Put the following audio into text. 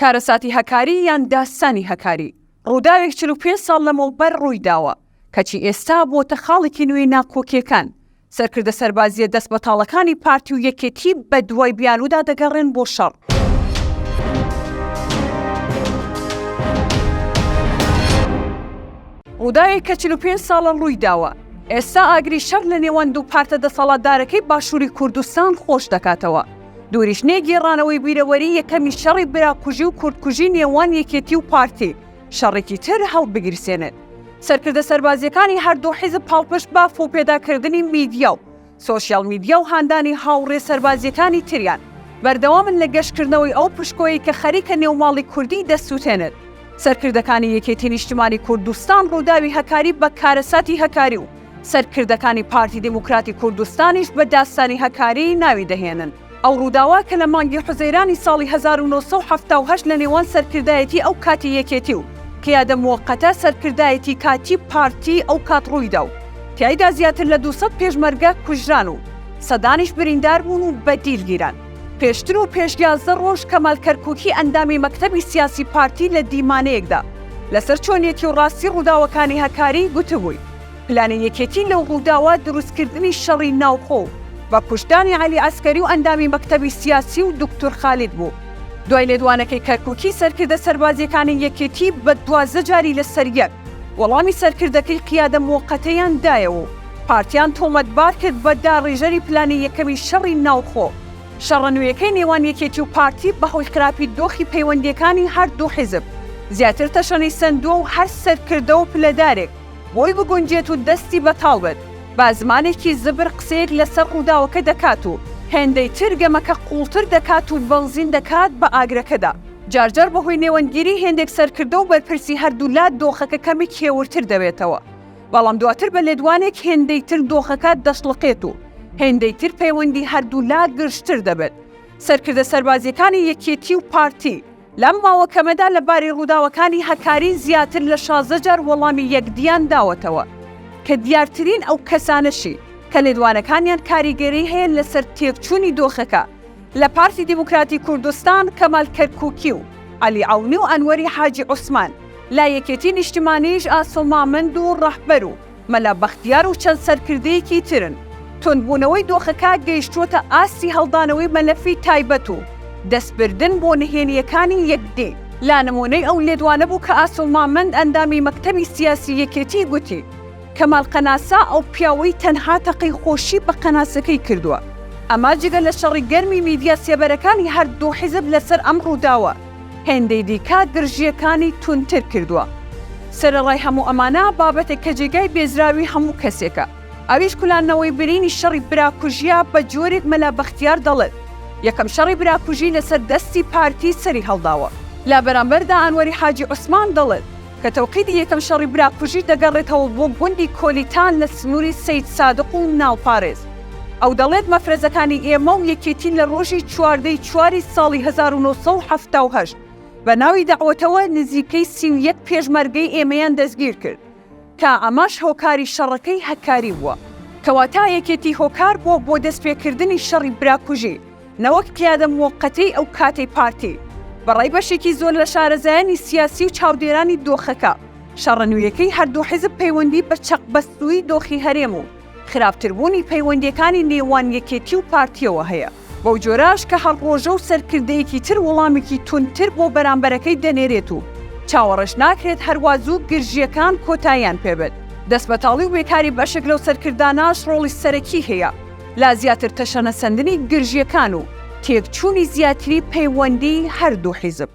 کارەساتی هەکاری یان داستانی هەکاری، ڕووداوێک 45 ساڵ لەمەوبەر ڕوویداوە، کەچی ئێستا بووەتە خاڵێکی نوێی ناکۆکییەکان، سەرکردە سەربازییە دەستبەتاڵەکانی پارتی و یەکێتی بەدوای بیانوودا دەگەڕێن بۆ شەڕ. ڕووداوێک کە 45 ساڵە ڕوویداوە، ئێستا ئاگری شەڕ لە نێوان دوو پارتە دەسەڵاتدارەکەی باشووری کوردستان خۆش دەکاتەوە. دووریش نییە گێڕانەوەی بیرەوەری یەکەمی شەڕی براکوژی و کوردکوژی نێوان یەکێتی و پارتی، شەڕێکی تر هەڵبگیرسێنێت. سەرکردە سەربازییەکانی هەردوو حیزب پاڵپشت بە فووپێداکردنی میدیا و سۆشیال میدیا و هاندانی هاوڕێ سەربازییەکانی تریان، بەردەوامن لە گەشکردنەوەی ئەو پشکۆیەی کە خەریکە نێوماڵی کوردی دەسووتێنێت. سەرکردەکانی یەکێتی نیشتمانی کوردستان ڕووداوی هەکاری بە کارەساتی هەکاری و سەرکردەکانی پارتی دیموکراتی کوردستانیش بە داستانی هەکاری ناوی دەهێنن. ئەو ڕووداوە کە لە مانگی حوزەیرانی ساڵی 1978 لە نێوان سەرکردایەتی ئەو کاتی یەکێتی و قیادە موەقەتە سەرکردایەتی کاتی پارتی ئەو کات ڕوویدا و تیایدا زیاتر لە 200 پێشمەرگە کوژران و سەدانیش بریندار بوون و بە دیل گیران. پێشتر و پێش 11 ڕۆژ کەمال کەرکوکی ئەندامی مەکتەبی سیاسی پارتی لە دیمانەیەکدا لەسەر چۆنیەتی و ڕاستی ڕووداوەکانی هەکاری گوتبووی، پلانی یەکێتی لەو ڕووداوە دروستکردنی شەڕی ناوخۆ و بە کوشتدانی عەلی عەسکەری و ئەندامی مەکتەبی سیاسی و دوکتور خالید بوو. دوای لێدوانەکەی کەرکوکی سەرکردە سەربازیەکانی یەکێتی بە 12 جاری لەسەر یەک وەڵامی سەرکردەکەی قیادە موەقەتەیان دایەوە و پارتیان تۆمەتبار کرد بە داڕێژەری پلانی یەکەمی شەڕی ناوخۆ. شەڕە نوێیەکەی نێوان یەکێتی و پارتی بەهۆی خراپی دۆخی پەیوەندییەکانی هەردوو حیزب زیاتر تەشەنەی سەندووە و هەر سەرکردە و پلەدارێک بۆی بگونجێت و دەستی بەتاڵ بێت بە زمانێکی زبر قسەیەک لەسەر ڕووداوەکە دەکات و هێندەی تر گەمەکە قووڵتر دەکات و بەنزین دەکات بە ئاگرەکەدا. جارجار بەهۆی نێوەندگیری هێندێک سەرکردە و بەرپرسی هەردوولا دۆخەکە کەمێک هێورتر دەبێتەوە، بەڵام دواتر بە لێدوانێک هێندەی تر دۆخەکە دەشڵەقێت و هێندەی تر پەیوەندی هەردوولا گرژتر دەبێت. سەرکردە سەربازییەکانی یەکێتی و پارتی لەم ماوە کەمەدا لە بارەی ڕووداوەکانی هەکاری زیاتر لە 16 جار وەڵامی یەکدیان داوەتەوە کە دیارترین ئەو کەسانەشی کە لێدوانەکانیان کاریگەری هەیە لەسەر تێکچوونی دۆخەکە لە پارتی دیموکراتی کوردستان کەمال کەرکوکی و عەلی عەونی و ئەنوەری حاجی عوسمان، لە یەکێتی نیشتمانیش ئاسۆ مامەند و ڕەهبەر و مەلا بەختیار و چەند سەرکردەیەکی ترن. توندبوونەوەی دۆخەکە گەیشتووەتە ئاستی هەڵدانەوەی مەلەفی تایبەت و دەستبردن بۆ نهێنییەکانی یەکدی. لە نموونەی ئەو لێدوانە بوو کە ئاسۆ مامەند ئەندامی مەکتەبی سیاسی یەکێتی گوتی، کەمال قەناسە ئەو پیاوەی تەنها تەقەی خۆشی بە قەناسەکەی کردووە. ئەمە جگە لە شەڕی گەرمی میدیا سێبەرەکانی هەردوو حیزب لەسەر ئەم ڕووداوە، هێندەی دیکە گرژییەکانی توندتر کردووە. سەرەڕای هەموو ئەمانە، بابەتێک کە جێگای بێزراوی هەموو کەسێکە، ئەویش کولاندنەوەی برینی شەڕی براکوژییە، بە جۆرێک مەلا بەختیار دەڵێت، یەکەم شەڕی براکوژی لەسەر دەستی پارتی سەری هەڵداوە. لە بەرامبەردا ئەنوەری حاجی عوسمان دەڵێت، کە تەوقیدی یەکەم شەڕی براکوژی دەگەڕێتەوە بۆ گوندی کۆلیتان لە سنووری سەیدسادق و ناوپارێز. ئەو دەڵێت مەفرەزەکانی ئێمە و یەکێتی لە ڕۆژی 14 ی چواری ساڵی 1978 بە ناوی دەعوەتەوە نزیکەی 31 پێشمەرگەی ئێمەیان دەستگیر کرد کە ئەمەش هۆکاری شەڕەکەی هەکاری بووە. کەواتە یەکێتی هۆکار بووە بۆ دەستپێکردنی شەڕی براکوژی. نەوەک قیادە موەقەتەی ئەو کاتەی پارتی. بە ڕای بەشێکی زۆر لە شارەزایانی سیاسی و چاودێرانی دۆخەکە، شەڕە نوێیەکەی هەردوو حیزب پەیوەندی بە چەقبەستوویی دۆخی هەرێم و خراپتربوونی پەیوەندییەکانی نێوان یەکێتی و پارتییەوە هەیە. بەو جۆرەش کە هەر ڕۆژە و سەرکردەیەکی تر وەڵامێکی توندتر بۆ بەرامبەرەکەی دەنێرێت و چاوەڕێش ناکرێت هەروا زوو گرژییەکان کۆتاییان پێبێت. دەستبەتاڵی و بێکاری بەشێک لەو سەرکردانەش ڕۆڵی سەرەکی هەیە. لە زیاتر تەشەنەسەندنی گرژییەکان و تێکچوونی زیاتری پەیوەندیی هەردوو حیزب.